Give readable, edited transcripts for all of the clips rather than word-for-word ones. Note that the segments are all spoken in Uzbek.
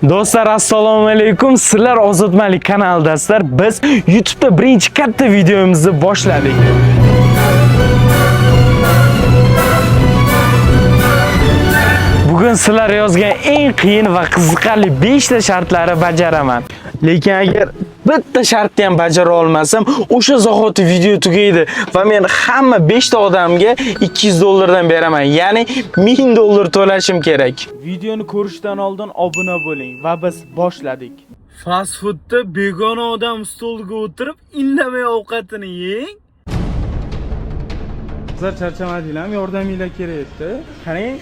Do'stlar, assalomu alaykum. Sizlar Ozodmalik kanalidasizlar. Biz YouTube'da birinchi katta videomizni boshladik. Bugun sizlar yozgan eng qiyin va qiziqarli 5 ta shartlarni bajaraman. Lekin agar bitta shartni ham bajara olmasam, o'sha zahoti video tugaydi va men hamma 5 ta odamga 200 dollardan beraman. Ya'ni 1000 dollar to'lashim kerak. Videoni ko'rishdan oldin obuna bo'ling va biz boshladik. Fast foodda begona odam stolga o'tirib, indamay ovqatini yeng. Sizlar charchamadinglarmi? Yordaminglar kerak edi. Qarang,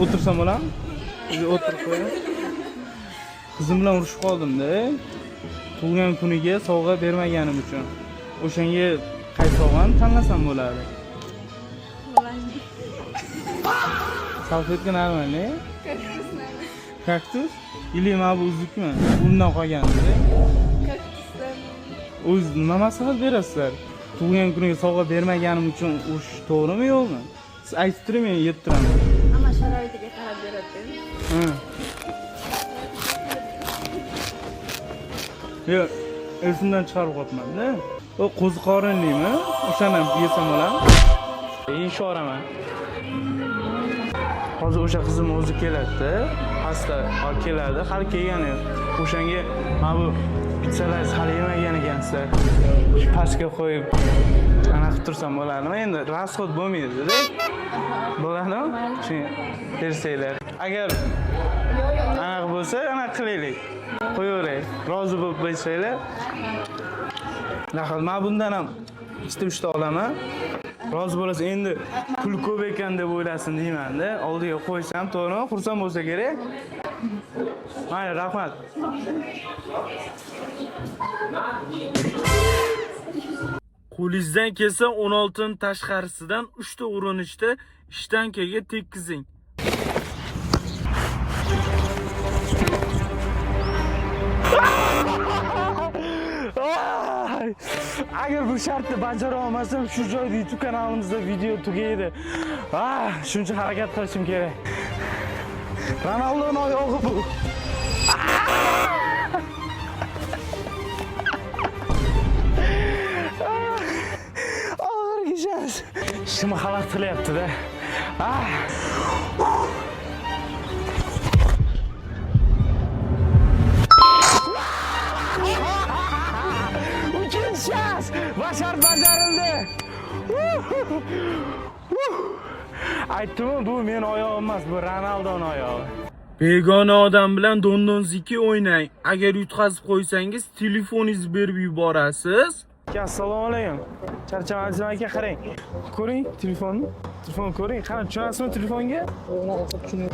o'tirsam bo'ladimi? O'zi o'tirib qo'ying. Qizim bilan urushib qoldim-da. Tug'ilgan kuniga sovg'a bermaganim uchun. O'shanga qaysi sovg'ani tanlasam bo'ladi? Salfetka нормальный? Kaktus? Или mana bu uzukmi? Undan qolgandi. O'z nima maslahat berasizlar? Tug'ilgan kuniga sovg'a bermaganim uchun urush to'g'rimi yo'qmi? Siz aytib turing, men yeb turaman. Hamma sharoitiga qarab beradi. Ha. Yo'q, esimdan chiqarib qo'yapman-da. O qo'ziqorinlimi? O'shani ham yesam bo'ladimi? Yeyishoraman. Hozir o'sha qizim o'zi keladi-da, pastda hozir keladi, hali kelgani yo'q. O'shanga mana bu pitsalarni hali yemagan ekansizlar. Shu pastga qo'yib anaqa qilib tursam bo'ladimi? Endi rasxod bo'lmaydi-da. Bo'ladimi? Shunga bersanglar. Agar anaqa bo'lsa, anaqa qilaylik. Qo'yaveray. Rozi bo'lib bersanglar. Rahmat. Men bundan ham ikkita uchta olaman. Rozi bo'lasiz. Endi pul ko'p ekan deb o'ylasin deyman-da. Oldiga qo'ysam, to'g'rimi? Xursand bo'lsa kerak. Mayli, rahmat. Qo'lingizdan kelsa 16 ning tashqarisidan 3 ta urinishda ishtankaga tekkizing. Ay, agar bu shartni bajara olmasam, shu joyda YouTube kanalimizda video tugaydi. Ah, shuncha harakat qilishim kerak. Ronaldoning oyog'i bu. Oxirgi shans. Shim xalaqit qilyapti-da. Ah. Uchinchi shans va shart bajarildi. Aytdimmi, bu meni oyog'im emas, bu Ronaldoning oyog'i. Begona odam bilan dondonziki o'ynang. Agar yutqazib qo'ysangiz, telefoningizni berib yuborasiz. Aka, assalomu alaykum. Charchamadingizmi aka, qarang. Ko'ring telefonni. Telefon ko'ring. Qarang, tushunasizmi telefonga?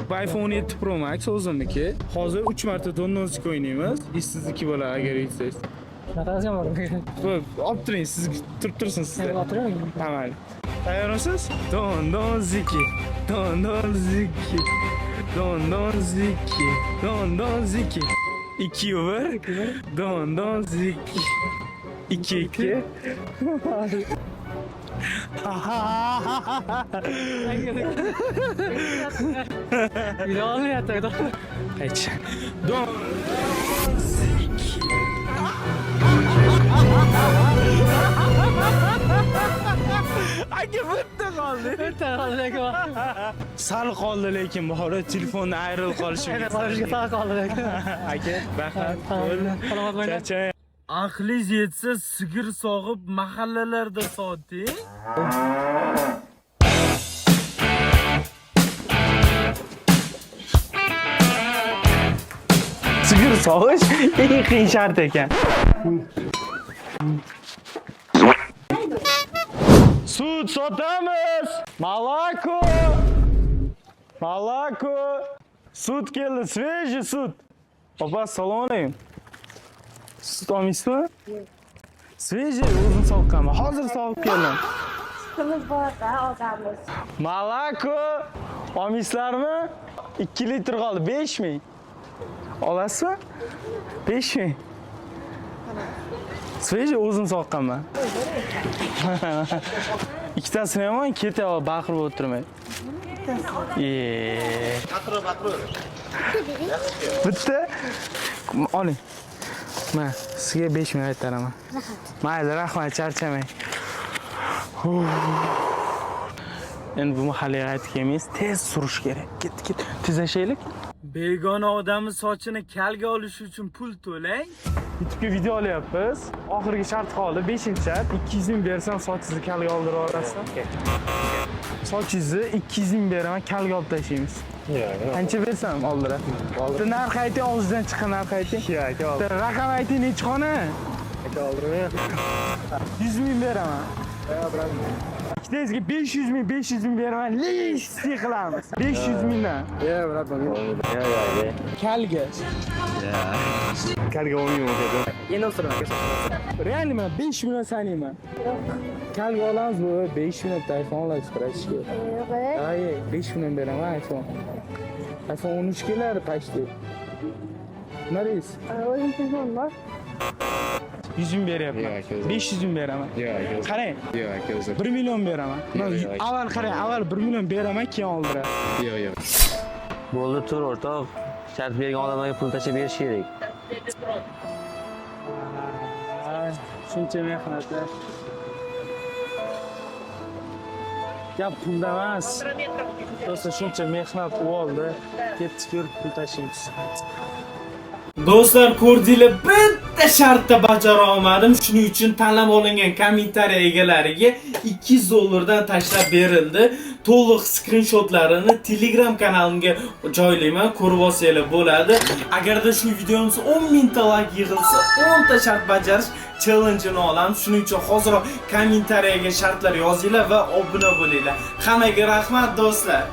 Bu iPhone 7 Pro Max o'zimniki. Hozir 3 marta dondonziki o'ynaymiz. Sizniki bo'ladi agar yutsangiz. Shunaqasi ham bor. Xo'p, olib turing, siz turib tursin sizda. O'tiring. Ha, mayli. Tayyormisiz? Don don ziki. Don don ziki. Don don ziki. Don don ziki. 2 1. Don don ziki. 2 2. Video olmayapti. Aychi. Don ziki. Aka bitta qoldi. Bitta qoldi lekin. Sal qoldi lekin bori telefondan ayrilib qolishim. Qolishga sal qoldi lekin. Aka, rahmat. Salomat bo'ling. Charchamang. Aqlingiz yetsa sigir sog'ib mahallalarda soting. Sigir sog'ish eng qiyin shart ekan. Sut sotamiz. Malako. Malako. Sut keldi, svejiy sut. Opa, assalomu alaykum. Sut olmaysizmi? Svejiy o'zim soqqanman. Hozir sog'ib keldim. Sutimiz bor-da, olamiz. Malako olmaysizlarmi? 2 litr qoldi, 5000. Olasizmi? 5000. Svejiy o'zim soqqanman. Ikkitasini ham ketay, baqirib o'tirmay. Ye. Bitta oling. Mana sizga 5 ming aytaraman. Mayli, rahmat, charchamang. Endi bu mahallaga qaytib kelmaymiz, tez surish kerak. Ket, ket, tezlashaylik. Begona odamni sochini kalga olish uchun pul to'lang. YouTube'ga video olyapmiz. Oxirgi shart qoldi, 5-shart. 200 ming bersam sochingizni kalga oldirib yuborasiz. Sochingizni 200 ming beraman, kalga olib tashlaymiz. Qancha bersam oldiradi? Bitta narx ayting, og'zingizdan chiqqan narx ayting. Yo'q, aka, Bitta raqam ayting, nechi xona? aka oldirmang. 100 ming beraman. Ikkitangizga 500 ming, 500 ming beraman. Лысый qilamiz. 500 mingdan. Yo'q, брат, yo'q, yo'q. Kalga. Kalga olmayman aka. Endi o'siraman. Реально man 5 million sanayman. Kalga olamiz bu 5 million iPhone olasiz, братишка. Yo'q. Ay, 5 million beraman iPhone. iPhone 13 keladi почти. Nima deysiz? O'zim telefon bor. 100 ming beryapman. Yo'q, aka, o'zim. 500 ming beraman. Yo'q, aka, o'zim. Qarang, Yo'q, aka, o'zim. 1 million beraman. Yo'q, yo'q. Avval qarang, avval 1 million beraman, keyin oldiradi. Yo'q, yo'q. Bo'ldi, tur o'rtoq. Shart bergan odamlarga pul tashlab berish kerak. Ay, shuncha mehnat. Gap pulda emas. Do'stlar, shuncha mehnat u oldi. Ketdik, ko'rib pul tashlaymiz. Do'stlar, ko'rdinglar, bitta shartda bajara olmadim. Shuning uchun tanlab olingan kommentariya egalariga 200 dollardan tashlab berildi. To'liq skrinshotlarini Telegram kanalimga joylayman, ko'rib olsanglar bo'ladi. Agarda shu videomiz 10 mingta like yig'ilsa, 10 ta shart bajarish challenge'ini olamiz. Shuning uchun hoziroq kommentariyaga shartlar yozinglar va obuna bo'linglar. Hammaga rahmat, do'stlar.